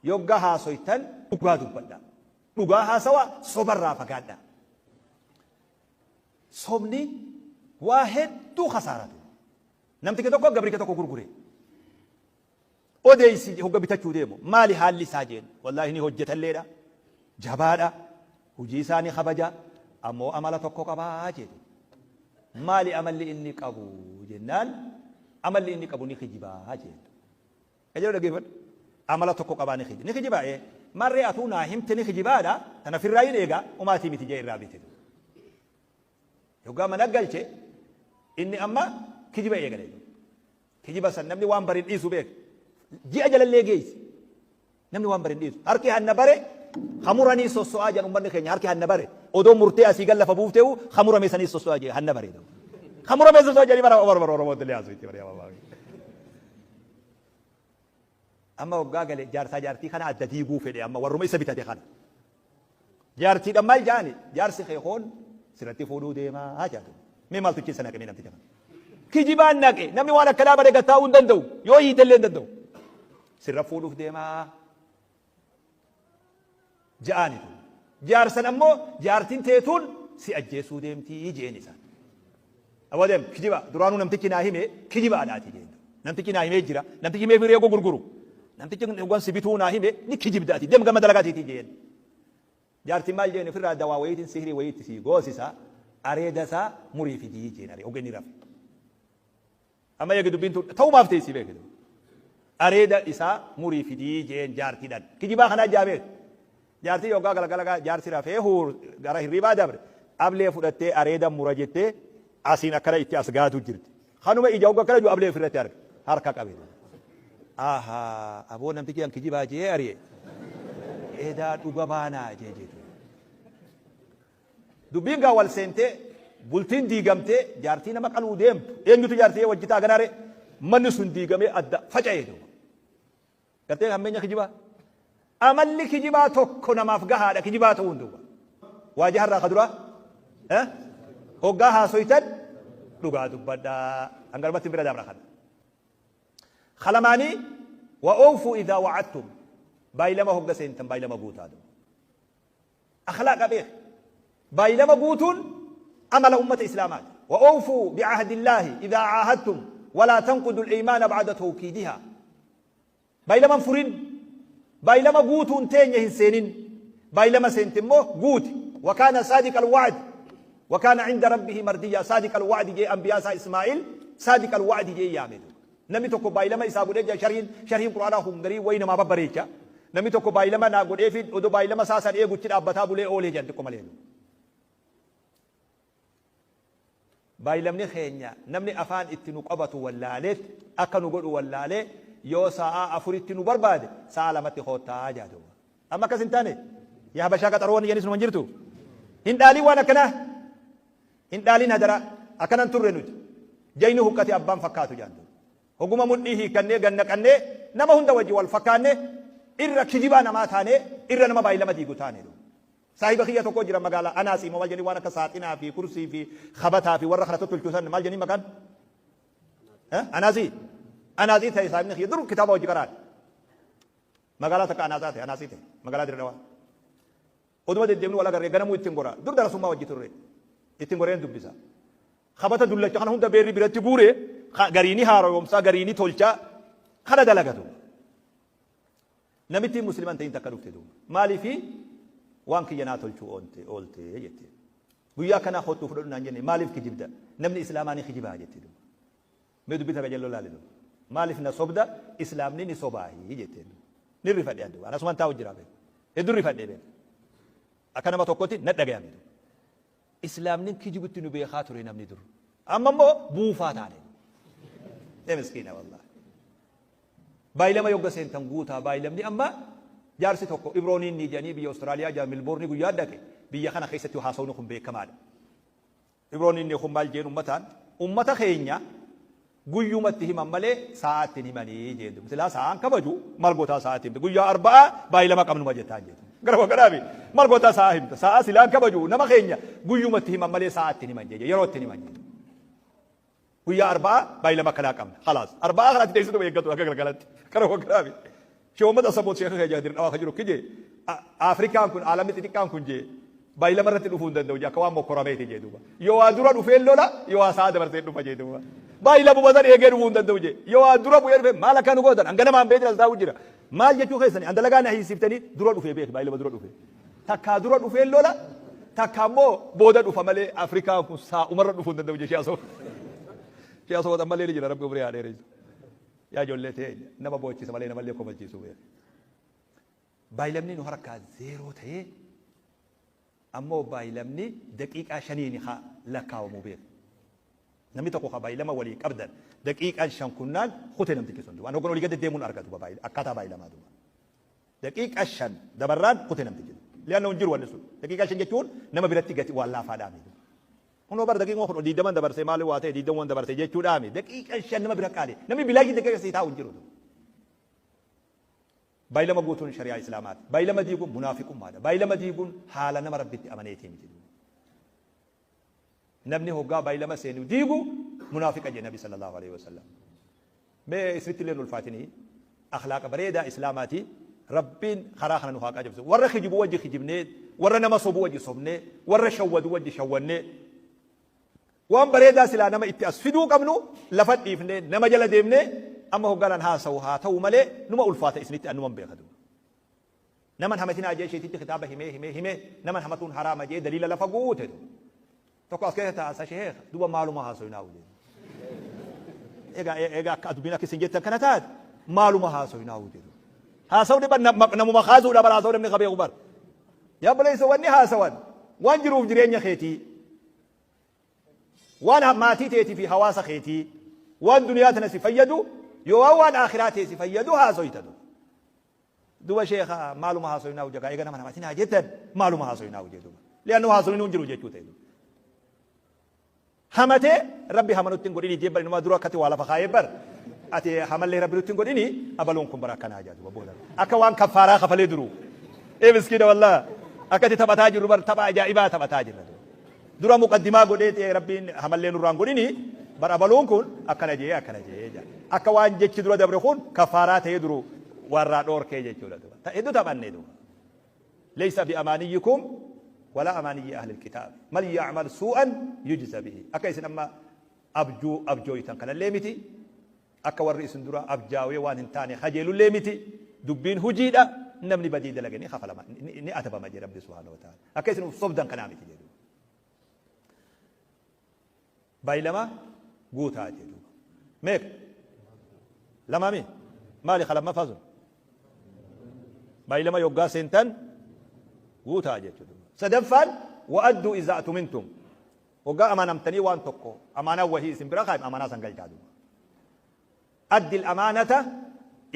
Yogga haasoytan dhugaa dubbadhaa. Dhugaa haasawaa, sobarraa fagaadhaa. Sobni waa hedduu kasaaratu. Namtichi tokko gabricha tokko gurgure. Odeessi hogga bitachuu deemu maali haalli isaa jeen. Wallaahi ni hojjetalleedha. Jabaadha. Hojii isaa ni kabaja. Ammoo amala tokko qabaa jedhe. Maali amalli inni qabu jennaan amalli inni qabu ni kijibaa jeen. Qajeeloo dhaggeeffadhu. Amala tokko qabaa ni kijiba. Ni kijibaa ee. Marree atuu naa himte ni kijibaadha. Tana firraa hin eegaa. Umaatii miti jee irraa bite. Yoggaa mana galche inni amma kijiba eegale. Kijiba san namni waan bare hin dhiisu beek. Ji'a jalallee geessi. Namni waan bare hin dhiisu. Harki hanna bare hamuranii sosso'aa jedhan uummanni keenya harki hanna bare. Odoo murtee asii gad lafa buufteewu hamurame sanii sosso'aa jedhe hanna bare. Hamurame sosso'aa jedhanii bara bara bara Oromootti illee haasoo itti bara. Amma waggaa gale jaarsaa jaartii kana adda diiguu fedhe amma warruma isa bitate kana. Jaartiidhaan maal jaani jaarsi kee hoon sirratti fuudhuu deemaa jaatu. Mee maaltu keessa naqe mee namticha kana. Kijibaan naqe namni waan akkanaa bare gad taa'uu hin danda'u yoo hiitellee hin danda'u. Sirra fuudhuuf deemaa ja'aani tun. Jaarsan ammoo jaartiin teetuun si ajjeesuu deemtii jeen isaan. Aboo deem kijiba duraanuu namtichi naa hime kijibaadhaati jeen. Namtichi naa himee jira namtichi mee firee gurguru. Namtichi wan si bituu naa hime ni kijibdaati deem gama dalagaatiitii jeen. Jaartiin maal jeen ofirraa dawaa wayiitiin sihrii wayiitti sii goosisa areeda isaa murii fidii jeen aree ogeenni rafe. Amma eegi dubbiin tun ta'umaaf teessi beeki. Areeda isaa murii fidii jeen jaartiidhaan. Kijibaa kanaa jaa beeki. Jaartii yoggaa galgala jaarsi rafee huur gara hirribaa dabre ablee fudhattee areeda mura jettee asiin akkana itti as gaatu jirti. Kanuma ija hogga akkana jiru ablee ofirratti arga. Harka qabe. Ahaa aboo namtichi an kijibaa jee ari'e. Edaa dhuga baanaa jee jeetu. Dubbiin gaa wal seentee bultiin diigamtee jaartii nama qaluu deemtu eenyutu jaartii wajji ta'a ganaare manni sun diigamee adda faca'ee duuba. Gartee hammeenya kijibaa. Amalli kijibaa tokko namaaf gahaadha kijibaa ta'uun duuba. Waajaha irraa ka duraa hoggaa haasoytan dhugaa dubbadhaa hangarumatti bira dabra kana. Kalamaanii wa oofuu idhaa wa'adtum baay'ilama hogga seentan baay'ilama guutaa duuba. Akhlaaqa beeki. Baay'ilama guutuun amala ummata Islaamaati. Wa awfuu bi'ahdillaahi idhaa caahadtum walaa tanqudu al-aymaana ba'da tawkiidihaa. Baay'ilama hin furin. Baay'ilama guutuun teenya hin seenin. Baay'ilama seente immoo guuti. Wa kaana saadiqa al-wa'd. Wa kaana cinda rabbihi mardiyyaa. Saadiqa al-wa'di jee anbiyaa isaa Ismaa'il saadiqa al-wa'di jee yaame. Namni tokko baay'ilama isaa godhee jira sharhiin sharhiin Qur'aanaa kun garii wayi namaa babbareecha. Namni tokko baay'ilama naa godheefi odoo baay'ilama isaa san eegutti dhaabbataa bulee oolee jedhan xiqqoo malee. Baay'ilamni keenya namni afaan itti nu qabatu wallaaleet akka nu godhu wallaalee yoo sa'aa afuritti nu barbaade sa'aa lamatti koottaa jaa duuba. Amma akkas hin taane yaa habashaa qaxaroo wanni jedhanis numa hin jirtu. Hin dhaalin waan akkanaa. Hin dhaalin hadaraa. Akkana hin turre nuti. Jayni huqqate abbaan fakkaatu jaan duuba. Hoguma mudhii hiikkannee gad naqannee nama hunda wajji wal fakkaanne irra kijibaa namaa taanee irra nama baay'ilama diigu taane duuba. Saahiba kiyya tokko jira magaalaa Anaasii moo maal jedhanii waan akka saaxinaa fi kursii fi kabataa fi warra kana tottolchu san maal jedhanii maqaan? Anaasii. Anaasii ta'e saahibni kiyya dur kitaaba wajji qaraadha. Magaalaa takka Anaasaa ta'e Anaasii ta'e magaalaa Dirre Dhawaa. Oduma deddeemnu wal agarree ganamuu ittiin gora. Dur darasummaa wajji turre. Ittiin goreen dubbisa. Kabata dullacha kana hunda beerri biratti guure garii ni haaroomsa garii ni tolcha kana dalagatu. Namittiin muslima hin ta'in takka dhufte duuba. Maaliifi waan kiyya naa tolchuu oolte oolte jette. Guyyaa akkanaa kottuu fudhadhu naan jenne maaliif kijibda? Namni islaamaa ni kijibaa jette duuba. Mee dubbii tana jalloo laali duuba. Maaliif na sobda islaamni ni sobaahi jetteen duuba. Ni rifadhe an duuba. An asuman taa'u jira beeku. Hedduu rifadhe beeku. Akka nama tokkotti na dhagayame duuba. Islaamni kijibutti nu beekaa ture namni dur. Amma immoo buufaa taane. Ee miskiina wallahi. Baay'ilama yogga seentan guutaa baay'ilamni amma jaarsi tokko Ibrooniin ni jedhanii biyya Austraaliyaa jira Milboorni guyyaa dhaqe biyya kana keessatti haasawni kun beekamaadha. Ibroon inni kun maal jeen ummataan ummata keenya guyyumatti himan malee sa'aatti hin himanii jeen dubi silaa sa'aan kabaju maal gootaa sa'aatti himta guyyaa arba'aa baay'ilama qabnuma jettaan jeetu gara wagaraafi maal gootaa sa'aa himta sa'aa silaan kabaju nama keenya guyyumatti himan malee sa'aatti hin himan jee yeroo itti hin himan jee guyyaa arba'aa baay'ilama akkanaa qabna khalaas arba'aa kanatti teessituma eeggatu akka galgalatti gara wagaraafi. Sheekh Muhammad Asaboot sheekha keenya dirqamaa kan jiru kije Afrikaan kun aalamni xixiqqaan kun jee baay'ilama irratti dhufuu hin danda'u jee akka waan mokkorameeti jee duuba. Yoo waa dura dhufee lola yoo waa sa'a dabarsee dhufa jee duuba. Baay'ilama san eegee dhufuu hin danda'u jee. Yoo waa dura bu'ee dhufe maal akka nu gootan hanga namaan beekni as taa'u jira. Maal jechuu keessani an dalagaa na hiisiftanii dura dhufee beeki baay'ilama dura dhufe. Takkaa dura dhufee lola takka immoo booda dhufa malee Afrikaan kun saa'umarra dhufuu hin danda'u jee Sheekh Asaboot. Sheekh Asaboot ammallee ni jira rabbi umrii haa dheeressu. Yaa ijoollee teenya nama boochisa malee namallee kofalchiisuu beeka. Baay'ilamni nu harkaa zeeroo ta'ee ammoo baay'ilamni daqiiqaa shaniini haa lakkaawamuu beeka. Namni tokko ka baay'ilama walii qabdan daqiiqaan 5 kunnaan kute namtichi sun duuba. An hoggan olii gadi deemuun arga duuba akkaataa baay'ilamaa duuba. Daqiiqaa 5 dabarraan kute namtichi. Li'anna hin jiru wanni sun. Daqiiqaa 5 jechuun nama biratti gati waan laafaadhaa miti. Kunoo bar daqiiquma kun digdaman dabarsee maali waa ta'e digdamuman dabarse jechuudhaami. Daqiiqaan 5 nama bira qaali. Namni bilaashii daqiiqa sii taa'u hin jiru. Baay'ilama guutuun shari'aa Islaamaati. Baay'ilama diiguun munaafiqummaadha. Baay'ilama diiguun haala nama Rabbitti amaneetii miti. Namni hoggaa baay'ilama seenu diigu munaafiqa jedhe Nabi sallallahu alaihi wasallam. Mee isinitti illee hin ulfaatinii akhlaaqa bareedaa Islaamaati Rabbiin karaa kana nu haa qajeelchu. Warra kijibu wajji kijibnee, warra nama sobu wajji sobnee, warra shawwadu wajji shawwannee waan bareedaa silaa nama itti as fiduu qabnu lafa dhiifnee nama jala deemnee amma hoggaan an haasawu haa ta'u malee numa ulfaata isinitti an numan beeka duuba. Naman hamatinaa jee sheetichi kitaaba himee himee himee naman hamatuun haraama jee daliila lafa guute duuba. Tokko as keessa taa'asa sheekh duba maaluma haasoynaa jedhe. Egaa egaa akka dubbiin akka isin jettan kana taate maaluma haasoynaa jedhu. Haasawni bar namuma kaasuudha bar haasawni namni qabeeku bar. Yaa obboleessa wanni haasawan waan jiruuf jireenya keetii waan maatii teetii fi hawaasa keetii waan duniyaa tana si fayyadu yoo waan akhiraa tee si fayyadu haasoyta. Duba sheekha maaluma haasoynaa jagaa eega nama namatin haa jettan maaluma haasoynaa hojii duba. Li'annu haasoyni hin jiru jechuu ta'e. Hamatee rabbi hama nutti hin godhini jee bar inumaa dura akkati waa lafa kaayee bar ati hamallee rabbi nutti hin godhini abaluun kun bara akkanaa jaa duba booda. Akka waan kaffaaraa kafalee duru. Ee miskiina wallaa akkati taphataa jirru bar tapha ajaa'ibaa taphataa jirra. Dura muqaddimaa godhee ta'e rabbiin hamallee nurraan godhini bar abaluun kun akkana jee akkana jee jaa. Akka waan jechi dura dabre kun kafaaraa ta'ee duru warraa dhoorkee jechuudha duba. Ta hedduu taphanne duba. Laysa bi amaaniyyikum wala amaaniyyi ahli kitaab. Man ya'mal su'an yujza bihi. Akka isin amma abjuu abjooytan kanallee miti. Akka warri isin dura abjaawee waan hin taane kajeelullee miti. Dubbiin hujiidha. Namni badii dalage ni kafalama ni adabama jedhe Rabbi subhaanahu wa ta'ala. Akka isin uf sobdan kanaa miti jedhu. Baay'ilama guutaa jedhu. Meeqa? Lamaami? Maali ka lammaffaa sun? Baay'ilama yoggaa seentan guutaa jechuudha. Sadaffaan wa'adduu izaa tumintum. Hoggaa amanamtanii waan tokko amaanaa wahii isin bira kaayame amaanaa san galchaa duuba. Addi al-amaanata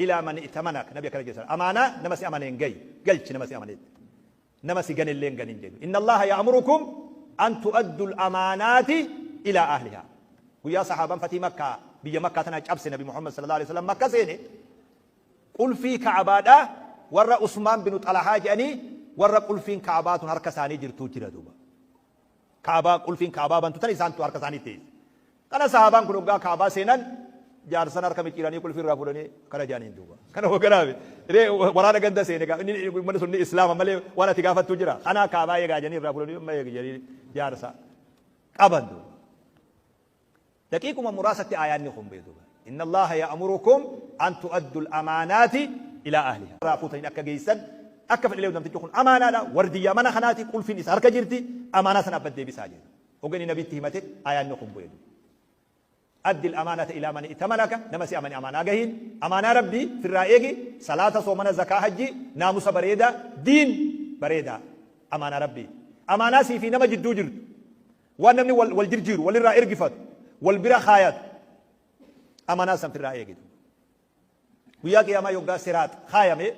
ilaa man i'tamanak nabi akkana jedhan amaanaa nama si amaneen gayi galchi nama si amanetti nama si ganellee hin ganin jedhu. Inna Allaha ya'murukum an tu'addu al-amaanaati ilaa ahlihaa. Guyyaa sahaabaan fatii makkaa biyya makkaa tana cabse nabi Muhammad sallallahu alaihi wasallam makka seene qulfii ka'abaadhaa warra Usmaan binu Xalahaa jedhanii warra qulfiin ka'abaa tun harka isaanii jirtuu jira duuba. Ka'abaa qulfiin Ka'abaa bantu tan isaantu harka isaanii teesse. Kana sahaabaan kun hoggaa Ka'abaa seenan jaarsan harka micciiranii qulfii irraa fuudhanii kana jedhaniin duuba. Kana hogganaafi ree waraana ganda seene gaa inni uummanni sun ni islaama malee waan ati gaafattu jira. Kanaa Ka'abaa eegaa jedhanii irraa fuudhanii amma eegi jedhanii jaarsa qaban duuba. Daqiiquma muraasatti aayaanni kun bu'e duuba. Inna Allaaha ya'murukum an tu'addu al-amaanaati ilaa ahlihaa. Irraa fuutaniin akka geessan akka fedhe namtichi kun amaanaadha wardiyyaa mana kanaati qulfiin isa harka jirti amaanaa sana abbat deebisaa jedhu. Hogga inni nabitti himate aayaanni kun bu'e duuba. Addi al-amaanata ilaa man i'tamanaka nama si amane amaanaa gahiin amaanaa rabbii firraa eegi salaata soomana zakaa hajjii naamusa bareedaa diin bareedaa amaanaa rabbii amaanaa sii fi nama jidduu jirtu Waan namni wal, wal jirjiiru, walirraa ergifatu, wal bira kaayatu, amanaa san firraa eegitu. Guyyaa qiyaamaa yoggaa siraax kaayame,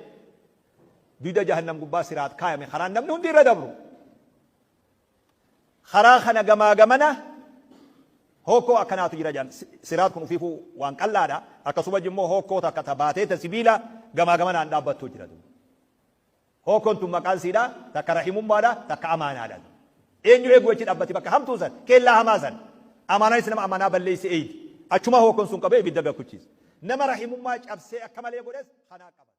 duyda jahannam gubbaa siraax kaayame, karaan namni hundi irra dabru. Karaa kana gamaa gamana hokkoo akkanaatu jira jedhan. Siraax kun ufiifuu waan qal'aadha. Akkasuma immoo hokkoo takka ta baatee ta sibiila gamaa gamanaan dhaabbattuu jira. Hookoon tun maqaan siidha takka rahimummaadha takka amaanaadha. Eenyu eegu achi dhaabbati bakka hamtuu san keellaa hamaa san. Amaanaanis nama amaanaa balleeyse eeydi. Achuma hookoon sun qabee ibidda gad kuchiisa. Nama rahimummaa cabsee akka malee godhes kanaa qaba.